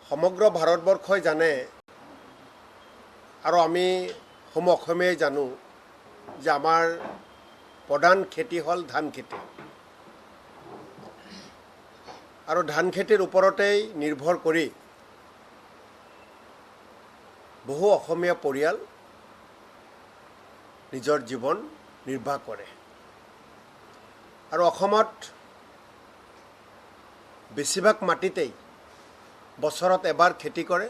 সমগ্ৰ ভাৰতবৰ্ষই জানে আৰু আমি সম অসমীয়াই জানো যে আমাৰ প্ৰধান খেতি হ'ল ধান খেতি আৰু ধান খেতিৰ ওপৰতেই নিৰ্ভৰ কৰি বহু অসমীয়া পৰিয়াল নিজৰ জীৱন নিৰ্বাহ কৰে। আৰু অসমত বেছিভাগ মাটিতেই বছৰত এবাৰ খেতি কৰে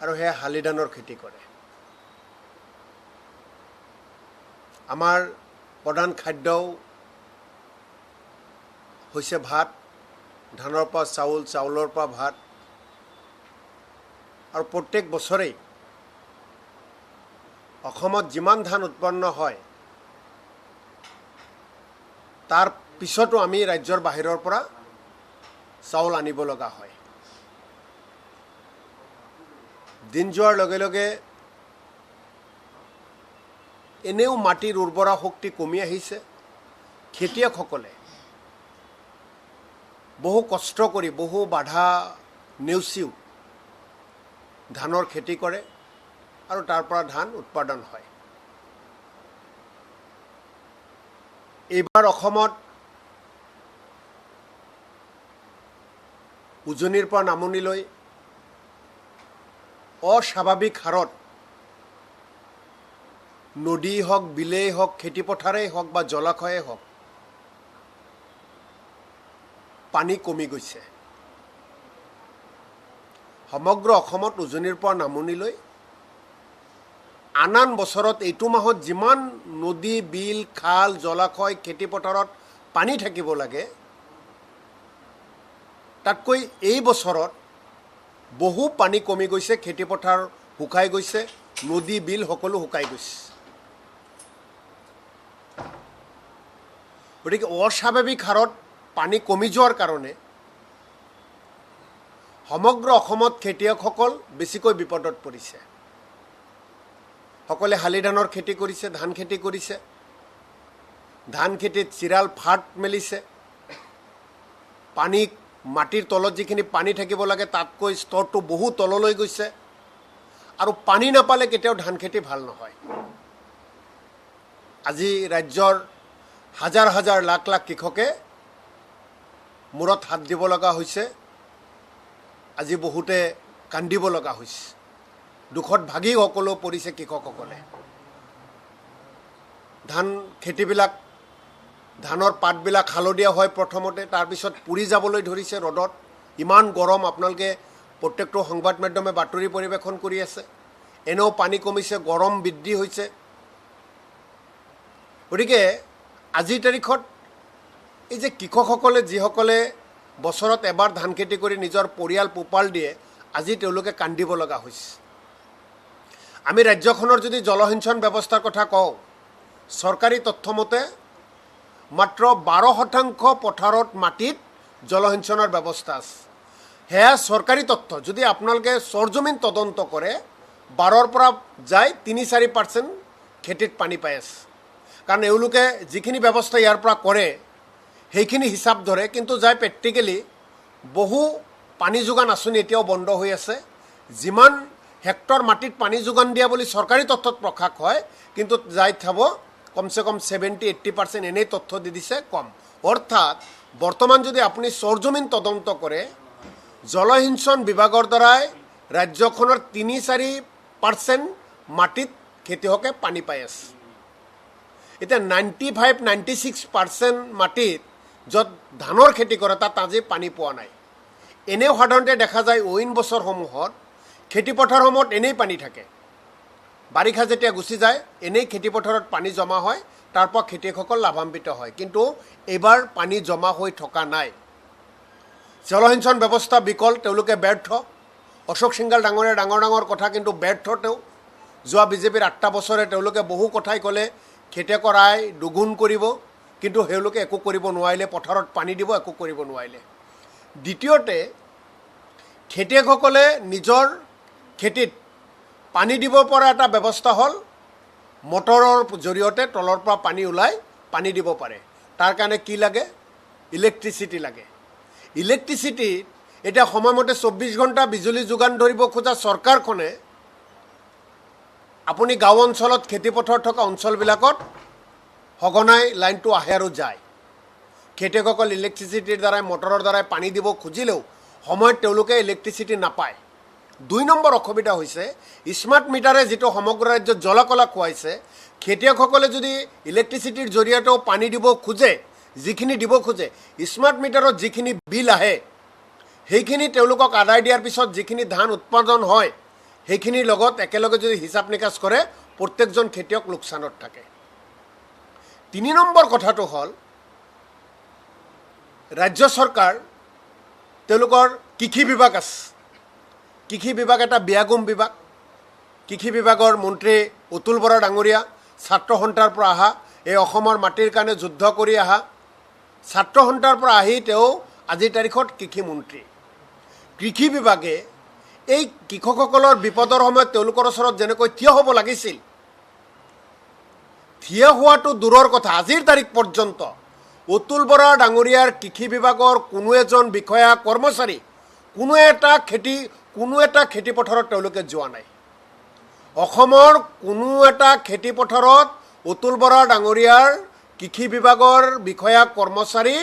আৰু সেয়া শালি ধানৰ খেতি কৰে। আমাৰ প্ৰধান খাদ্যও হৈছে ভাত, ধানৰ পৰা চাউল, চাউলৰ পৰা ভাত। আৰু প্ৰত্যেক বছৰেই অসমত যিমান ধান উৎপন্ন হয় তাৰ পিছতো আমি ৰাজ্যৰ বাহিৰৰ পৰা চাউল আনিব লগা হয়। দিন যোৱাৰ লগে লগে এনেও মাটিৰ উৰ্বৰা শক্তি কমি আহিছে। খেতিয়কসকলে বহু কষ্ট কৰি বহু বাধা নেওচিও ধানৰ খেতি কৰে আৰু তাৰ পৰা ধান উৎপাদন হয়। এইবাৰ অসমত উজনিৰ পৰা নামনিলৈ অস্বাভাৱিক হাৰত নদী হওক, বিলেই হওক, খেতিপথাৰেই হওক বা জলাশয়েই হওক পানী কমি গৈছে। সমগ্ৰ অসমত উজনিৰ পৰা নামনিলৈ আন আন বছৰত এইটো মাহত যিমান নদী, বিল, খাল, জলাশয়, খেতিপথাৰত পানী থাকিব লাগে তাতকৈ এই বছৰত বহু পানী কমি গৈছে। খেতিপথাৰ শুকাই গৈছে, নদী, বিল সকলো শুকাই গৈছে। গতিকে অস্বাভাৱিক হাৰত পানী কমি যোৱাৰ কাৰণে সমগ্ৰ অসমত খেতিয়কসকল বেছিকৈ বিপদত পৰিছে। সকলে শালি ধানৰ খেতি কৰিছে, ধান খেতি কৰিছে। ধান খেতিত চিৰাল ফাট মেলিছে। পানী মাটিৰ তলত যিখিনি পানী থাকিব লাগে তাতকৈ স্তৰটো বহু তললৈ গৈছে আৰু পানী নাপালে কেতিয়াও ধান খেতি ভাল নহয়। আজি ৰাজ্যৰ হাজাৰ হাজাৰ লাখ লাখ কৃষকে মূৰত হাত দিব লগা হৈছে। আজি বহুতে কান্দিব লগা হৈছে। দুখত ভাগি সকলো পৰিছে কৃষকসকলে। ধান খেতিবিলাক, ধানৰ পাতবিলাক হালধীয়া হয় প্ৰথমতে, তাৰপিছত পুৰি যাবলৈ ধৰিছে ৰ'দত। ইমান গৰম, আপোনালোকে প্ৰত্যেকটো সংবাদ মাধ্যমে বাতৰি পৰিৱেশন কৰি আছে। এনেও পানী কমিছে, গৰম বৃদ্ধি হৈছে। গতিকে আজিৰ তাৰিখত এই যে কৃষকসকলে যিসকলে বছৰত এবাৰ ধান খেতি কৰি নিজৰ পৰিয়াল পোহপাল দিয়ে, আজি তেওঁলোকে কান্দিব লগা হৈছে। আমি ৰাজ্যখনৰ যদি জলসিঞ্চন ব্যৱস্থাৰ কথা কওঁ, চৰকাৰী তথ্য মতে মাত্ৰ 12% পথাৰত মাটিত জলসিঞ্চনৰ ব্যৱস্থা আছে। সেয়া চৰকাৰী তথ্য। যদি আপোনালোকে সৰজমিন তদন্ত কৰে, 12ৰ পৰা যায় 3-4% খেতিত পানী পাই আছে। কাৰণ এওঁলোকে যিখিনি ব্যৱস্থা ইয়াৰ পৰা কৰে সেইখিনি হিচাপ ধৰে, কিন্তু যাই প্ৰেক্টিকেলি বহু পানী যোগান আঁচনি এতিয়াও বন্ধ হৈ আছে। যিমান হেক্টৰ মাটিত পানী যোগান দিয়া বুলি চৰকাৰী তথ্যত প্ৰকাশ হয়, কিন্তু যাই থ'ব কমচে কম 70-80% এনেই তথ্য দি দিছে কম। অৰ্থাৎ বৰ্তমান যদি আপুনি সৰজমিন তদন্ত কৰে, জলসিঞ্চন বিভাগৰ দ্বাৰাই ৰাজ্যখনৰ 3-4% মাটিত খেতিয়কে পানী পাই আছে। এতিয়া 95-96% মাটিত য'ত ধানৰ খেতি কৰে তাত আজি পানী পোৱা নাই। এনেও সাধাৰণতে দেখা যায় অইন বছৰসমূহত খেতিপথাৰসমূহত এনেই পানী থাকে। বাৰিষা যেতিয়া গুচি যায় এনেই খেতিপথাৰত পানী জমা হয়, তাৰ পৰা খেতিয়কসকল লাভান্বিত হয়। কিন্তু এইবাৰ পানী জমা হৈ থকা নাই। জলসিঞ্চন ব্যৱস্থা বিকল, তেওঁলোকে ব্যৰ্থ। অশোক সিংঘাল ডাঙৰীয়া ডাঙৰ ডাঙৰ কথা, কিন্তু ব্যৰ্থ তেওঁ। যোৱা বিজেপিৰ 8টা বছৰে তেওঁলোকে বহু কথাই ক'লে, খেতিয়কৰ আয় দুগুণ কৰিব, কিন্তু তেওঁলোকে একো কৰিব নোৱাৰিলে। পথাৰত পানী দিব একো কৰিব নোৱাৰিলে। দ্বিতীয়তে, খেতিয়কসকলে নিজৰ খেতিত পানী দিব পৰা এটা ব্যৱস্থা হ'ল মটৰৰ জৰিয়তে তলৰ পৰা পানী ওলাই পানী দিব পাৰে। তাৰ কাৰণে কি লাগে? ইলেক্ট্ৰিচিটি লাগে। ইলেক্ট্ৰিচিটি এতিয়া সময়মতে 24 ঘণ্টা বিজুলী যোগান ধৰিব খোজা চৰকাৰখনে আপুনি গাঁও অঞ্চলত, খেতিপথাৰ থকা অঞ্চলবিলাকত সঘনাই লাইনটো আহে আৰু যায়। খেতিয়কসকল ইলেক্ট্ৰিচিটিৰ দ্বাৰাই, মটৰৰ দ্বাৰাই পানী দিব খুজিলেও সময়ত তেওঁলোকে ইলেক্ট্ৰিচিটি নাপায়। 2 নম্বৰ অসুবিধা হৈছে স্মাৰ্ট মিটাৰে যিটো সমগ্ৰ ৰাজ্যত জ্বলা-কলা খুৱাইছে, খেতিয়কসকলে যদি ইলেক্ট্ৰিচিটিৰ জৰিয়তেও পানী দিব খোজে, যিখিনি দিব খোজে, স্মাৰ্ট মিটাৰত যিখিনি বিল আহে সেইখিনি তেওঁলোকক আদায় দিয়াৰ পিছত যিখিনি ধান উৎপাদন হয় সেইখিনিৰ লগত একেলগে যদি হিচাপ নিকাচ কৰে, প্ৰত্যেকজন খেতিয়ক লোকচানত থাকে। 3 নম্বৰ কথাটো হ'ল ৰাজ্য চৰকাৰ তেওঁলোকৰ কৃষি বিভাগ আছে। কৃষি বিভাগ এটা বিয়াগুম বিভাগ। কৃষি বিভাগৰ মন্ত্ৰী অতুল বৰা ডাঙৰীয়া ছাত্ৰ সন্থাৰ পৰা অহা, এই অসমৰ মাটিৰ কাৰণে যুদ্ধ কৰি অহা ছাত্ৰ সন্থাৰ পৰা আহি তেওঁ আজিৰ তাৰিখত কৃষি মন্ত্ৰী। কৃষি বিভাগে এই কৃষকসকলৰ বিপদৰ সময়ত তেওঁলোকৰ ওচৰত যেনেকৈ থিয় হ'ব লাগিছিল, থিয় হোৱাটো দূৰৰ কথা, আজিৰ তাৰিখ পৰ্যন্ত অতুল বৰা ডাঙৰীয়াৰ কৃষি বিভাগৰ কোনো এজন বিষয়া কৰ্মচাৰী কোনো এটা খেতিপথাৰত তেওঁলোকে যোৱা নাই। অসমৰ কোনো এটা খেতিপথাৰত অতুল বৰা ডাঙৰীয়াৰ কৃষি বিভাগৰ বিষয়া কৰ্মচাৰী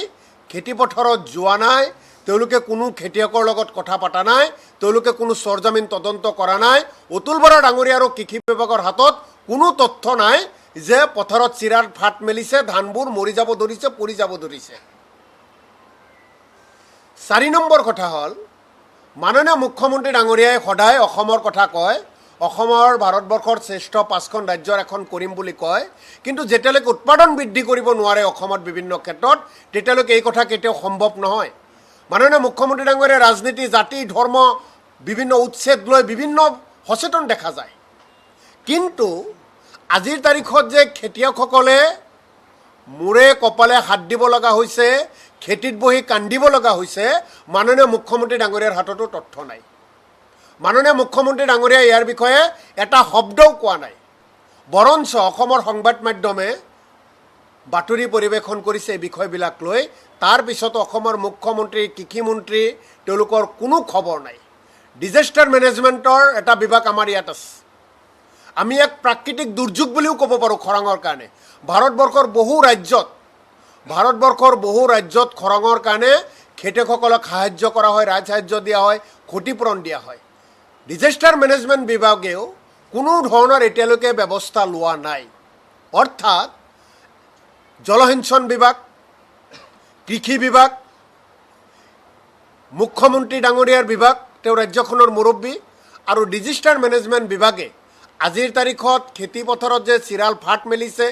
খেতিপথাৰত যোৱা নাই। তেওঁলোকে কোনো খেতিয়কৰ লগত কথা পতা নাই, তেওঁলোকে কোনো চৰজামিন তদন্ত কৰা নাই। অতুল বৰা ডাঙৰীয়া আৰু কৃষি বিভাগৰ হাতত কোনো তথ্য নাই যে পথাৰত চিৰাৰ ফাট মেলিছে, ধানবোৰ মৰি যাব ধৰিছে, পৰি যাব ধৰিছে। 4 নম্বৰ কথা হ'ল মাননীয় মুখ্যমন্ত্ৰী ডাঙৰীয়াই সদায় অসমৰ কথা কয়, অসমৰ ভাৰতবৰ্ষৰ শ্ৰেষ্ঠ 5খন ৰাজ্যৰ এখন কৰিম বুলি কয়, কিন্তু যেতিয়ালৈকে উৎপাদন বৃদ্ধি কৰিব নোৱাৰে অসমত বিভিন্ন ক্ষেত্ৰত, তেতিয়ালৈকে এই কথা কেতিয়াও সম্ভৱ নহয়। মাননীয় মুখ্যমন্ত্ৰী ডাঙৰীয়াই ৰাজনীতি, জাতি, ধৰ্ম, বিভিন্ন উচ্ছেদ লৈ বিভিন্ন সচেতন দেখা যায়, কিন্তু আজিৰ তাৰিখত যে খেতিয়কসকলে মূৰে কপালে হাত দিব লগা হৈছে, খেতিত বহি কান্দিব লগা হৈছে, মাননীয় মুখ্যমন্ত্ৰী ডাঙৰীয়াৰ হাততো তথ্য নাই। মাননীয় মুখ্যমন্ত্ৰী ডাঙৰীয়াই ইয়াৰ বিষয়ে এটা শব্দও কোৱা নাই, বৰঞ্চ অসমৰ সংবাদ মাধ্যমে বাতৰি পৰিৱেশন কৰিছে এই বিষয়বিলাক লৈ। তাৰপিছতো অসমৰ মুখ্যমন্ত্ৰী, কৃষিমন্ত্ৰী তেওঁলোকৰ কোনো খবৰ নাই। ডিজাষ্টাৰ মেনেজমেণ্টৰ এটা বিভাগ আমাৰ ইয়াত আছে। আমি এক প্ৰাকৃতিক দুৰ্যোগ বুলিও ক'ব পাৰোঁ খৰাঙৰ কাৰণে। ভাৰতবৰ্ষৰ বহু ৰাজ্যত খৰাঙৰ কাৰণে খেতিয়কসকলক সাহায্য কৰা হয়, ৰাজ সাহায্য দিয়া হয়, ক্ষতিপূৰণ দিয়া হয়। ডিজাষ্টাৰ মেনেজমেণ্ট বিভাগেও কোনো ধৰণৰ এতিয়ালৈকে ব্যৱস্থা লোৱা নাই। অৰ্থাৎ জলসিঞ্চন বিভাগ, কৃষি বিভাগ, মুখ্যমন্ত্ৰী ডাঙৰীয়াৰ বিভাগ, তেওঁ ৰাজ্যখনৰ মুৰব্বী, আৰু ডিজাষ্টাৰ মেনেজমেণ্ট বিভাগে আজিৰ তাৰিখত খেতি পথাৰত যে চিৰাল ফাট মেলিছে,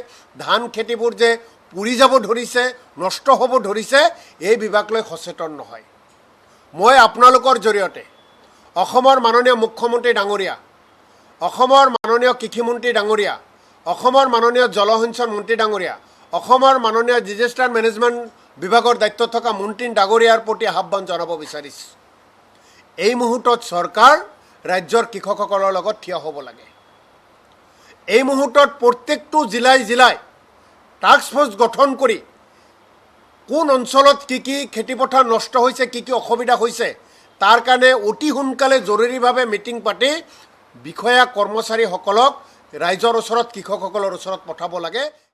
ধান খেতিবোৰ যে পুৰি যাব ধৰিছে, নষ্ট হ'ব ধৰিছে, এই বিভাগ লৈ সচেতন নহয়। মই আপোনালোকৰ জৰিয়তে অসমৰ মাননীয় মুখ্যমন্ত্ৰী ডাঙৰীয়া, অসমৰ মাননীয় কৃষিমন্ত্ৰী ডাঙৰীয়া, অসমৰ মাননীয় জলসিঞ্চন মন্ত্ৰী ডাঙৰীয়া, অসমৰ মাননীয় ডিজাষ্টাৰ মেনেজমেণ্ট বিভাগৰ দায়িত্বত থকা মন্ত্ৰী ডাঙৰীয়াৰ প্ৰতি আহ্বান জনাব বিচাৰিছোঁ। এই মুহূৰ্তত চৰকাৰ ৰাজ্যৰ কৃষকসকলৰ লগত থিয় হ'ব লাগে। এই মুহূৰ্তত প্ৰত্যেকটো জিলাই জিলাই টাস্ক ফ'ৰ্চ গঠন কৰি কোন অঞ্চলত কি কি খেতিপথাৰ নষ্ট হৈছে, কি কি অসুবিধা হৈছে, তাৰ কাৰণে অতি সোনকালে জৰুৰীভাৱে মিটিং পাতি বিষয়া কৰ্মচাৰীসকলক ৰাইজৰ ওচৰত, কৃষকসকলৰ ওচৰত পঠাব লাগে।